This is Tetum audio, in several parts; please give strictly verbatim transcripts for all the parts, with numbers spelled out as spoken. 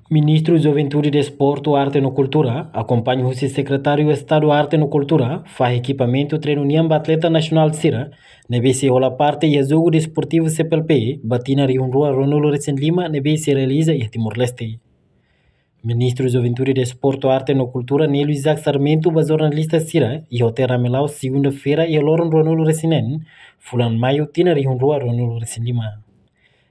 Ministru Juventude, Desportu, Arte no Kultura akompaña husi Sekretáriu Estadu Arte no Kultura fahe ekipamentu treinu nian ba atleta nasionál sira ne'ebé sei hola parte iha Jogu Desportivu C P L P ba tinan rihun rua ruanulu resin lima ne'ebé sei realiza iha Timor-Leste. Ministru Juventude, Desportu, Arte no Kultura Nélio Isaac Sarmento ba jornalista sira iha Hotel Ramelau, segunda-feira iha loron ruanulu resin neen fulan Maiu tinan rihun rua ruanulu resin lima.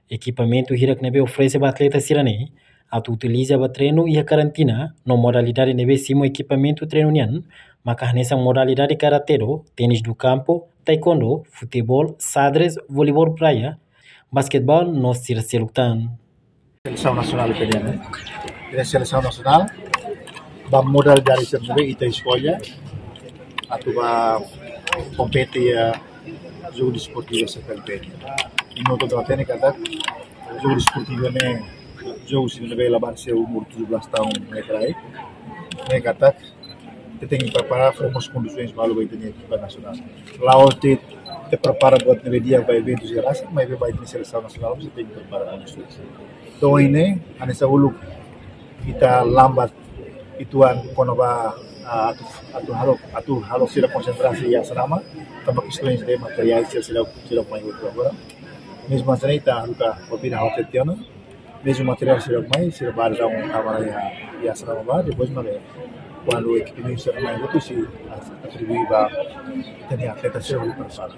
Ekipamentu hirak ne'ebé oferese ba atleta sira-ne'e atu utiliza ba treinu iha karantina, no modalidade ne'ebé simu ekipamentu treinu nian maka hanesan modalidade karate-do, ténis de campo, taekwondo, futeból, xadrez, voleibol praia, basketeból no sira seluk tan. Selesaun nasionál ita-nian, eh. Ita selesaun nasionál ba modalidade sira ne'ebé ita eskolla atu ba kompete iha Jogu Desportivu C P L P. I no toda tene katak Jogu Desportivu ne'e jogu sira ne'ebé labarik sira umur tujuh belas tahun mai kraik. Ne'e katak ita tenke prepara, fó mós kondisoens balu ba ita-nia ekipa nasionál. La'ós de'it ita prepara buat ne'ebé di'ak ba eventu sira rasik, maibé ba ita-nia selesaun nasionál mós ita tenke prepara kondisoens. Entaun, ne'e hanesan uluk ita lambat uitoan kona-ba, ah, atu, atu halo, atu halo sira konsentrasi iha asrama, tanba kestoens de materiál sira, sira, sira mai hotu agora. Mezmu hanesan ne'e ita haruka papira hotel tiana, mezmu materiál sira mai, sira ba daudaun tama iha, iha asrama ba, depois mak, kuandu ekipamentu sira mai hotu sei atribui ba ita-nia atleta sira hodi prepara.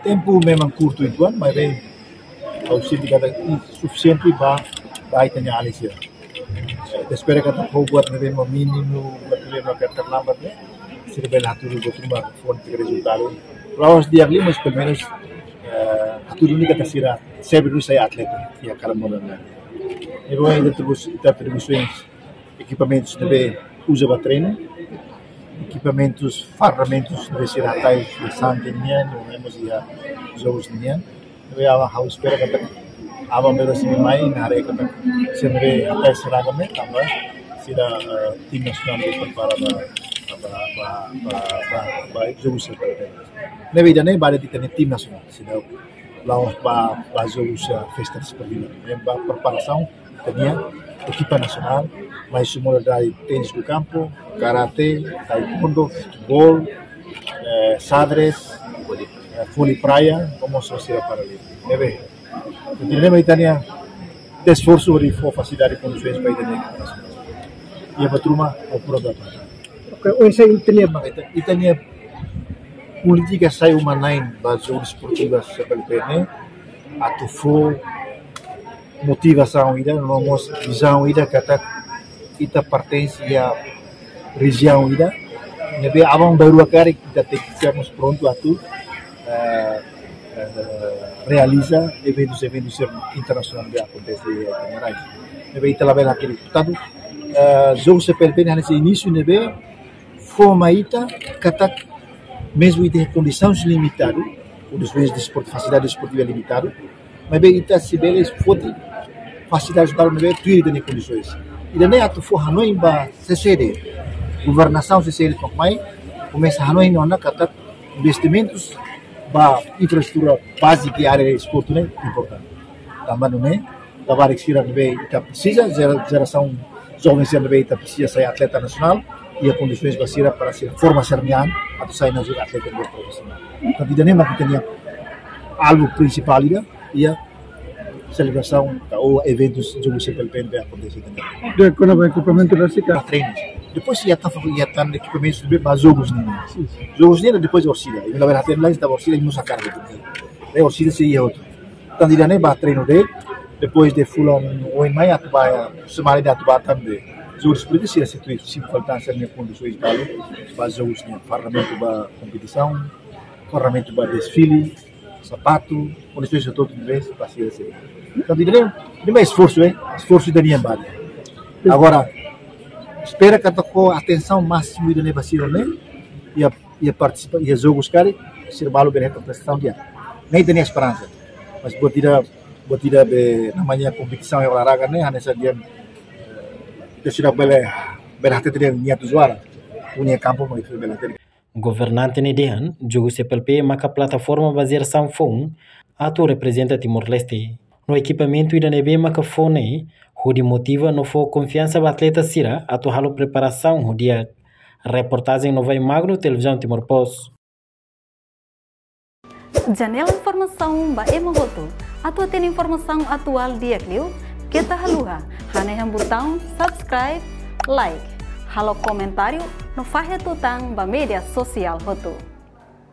Tempu memang kurtu uitoan, maibé ha'u sente katak sufisiente ba, ba ita-nia alin sira. Ita espera katak ho buat ne'ebé mak mínimu, buat ne'ebé mak terlambat ne'e, sira bele hatudu buat ruma fó tiha rezultadu. La'ós di'ak liu, mas pelumenus, eh, hatudu duni katak sira sempre sai atleta iha kada modalidade. Ne'ebé ita atribu-, ita atribuisoens ekipamentus ne'ebé uza ba treinu, ekipamentus, fardamentus ne'ebé sira hatais iha Sante nian, no mós iha Jogus nian. Ne'ebé aban ha'u espera katak aban bele simu mai, ita haree katak sira ne'ebé hatais seragam ne'e tanba sira, eh, tim nasionál ne'ebé prepara ba, ba, ba, ba, ba, ba Jogus sira. Ne'ebé ida-ne'e ba de'it ita-nia tim nasionál, sira la'ós ba, ba Jogus, eh, festa desportiva. Ne'e ba preparasaun ita-nia ekipa nasionál, mai husi modalidade ténis de campo, karate, taekwondo, futeból, eh, xadrez, eh, vólei praia, no mós sira para alin. Ne'ebé, ita-nia, ita-nia esforsu hodi fó fasilidade, kondisoens ba ita-nia ekipa nasionál. Iha buat ruma, o problema. Ok, oinsá ita-nia ba? Ita, ita-nia polítika sai uma-na'in ba Jogu Desportivu C P L P ne'e, atu fó motivasaun ida, no mós vizaun ida katak ita pertense iha rejiaun ida ne'ebé aban-bainrua karik ita tenke estar mós prontu atu, eh, eh, realiza eventus, eventus internasionál ne'ebé akontese iha ita-nia rai. Ne'ebé ita labele hakerek. Portantu, eh, Jogu C P L P ne'e hanesan inísiu ne'ebé fó mai ita katak mezmu ita iha kondisoens limitadu, kondisoens desporti-, fasilidade desportiva limitadu, maibé ita sei bele foti fasilidade balu ne'ebé tuir ita-nia kondisoens. Ida-ne'e atu fó hanoin ba C C D, governasaun C C D to'o mai, komesa hanoin ona katak investimentus ba infraestrutura bázika iha área desportu ne'e importante. Tanba nune'e, labarik sira ne'ebé ita presiza, jera-, jerasaun joven sira ne'ebé ita presiza sai atleta nasionál, iha kondisoens ba sira para sira forma sira-nia an, atu sai nu'udar atleta ne'ebé profisionál. Portantu, ida-ne'e mak ita-nia alvu prinsipál ida, iha selebrasaun ka ou eventus Jogu C P L P ne'ebé akontese iha ne'e. Dehan kona-ba ekipamentu rasik ka? Ba treinu. Depois iha tan, iha tan ekipamentu ne'ebé ba Jogus nian. Jogus nian, depois orsida. Imi labele hatene lai, ita orsida, imi mós hakarak. Ne'e orsida sei iha hotu. Tan ida-ne'e ba treinu de'it, depois de fulan oin mai atu ba, semana ida atu ba tan de'it. Jogu Desportivu sira sei tuir, sei fó tan sira-nia kondisoens balu ba Jogus nian, fardamentu ba kompetisaun, fardamentu ba desfile, sapatu, kondisoens hotu-hotu ne'ebé ba sira sei. Tan ida-ne'e, ida-ne'e esforsu, eh, esforsu ida-nian ba. Agora, espera katak ho atensaun másimu ida-ne'e ba sira ne'e, iha, iha partisipa, iha Jogus karik, sira balu bele hetan prestasaun di'ak. Ne'e ita-nia esperansa. Mas buat ida, buat ida be namanya kompetisaun iha olahraga ne'e, hanesan dehan, eh, ita seidauk bele, bele hatete dehan nia atu juara. Ita-nia kampu mak ita bele hatete. Governante ne'e dehan, Jogu C P L P maka plataforma ba jerasaun foun atu reprezenta Timor-Leste. No ekipamentu ida ne'ebé maka fó ne'e, hodi motiva no fó konfiansa ba atleta sira atu halo preparasaun ho di'ak. Reportajen Novai Magno, Televizaun Timor Post. Janela informasaun ba ema hotu. Atu hatene informasaun atuál di'ak liu, keta haluha hanehan butaun subscribe, like, halo komentáriu no fahe tutan ba média sosiál hotu.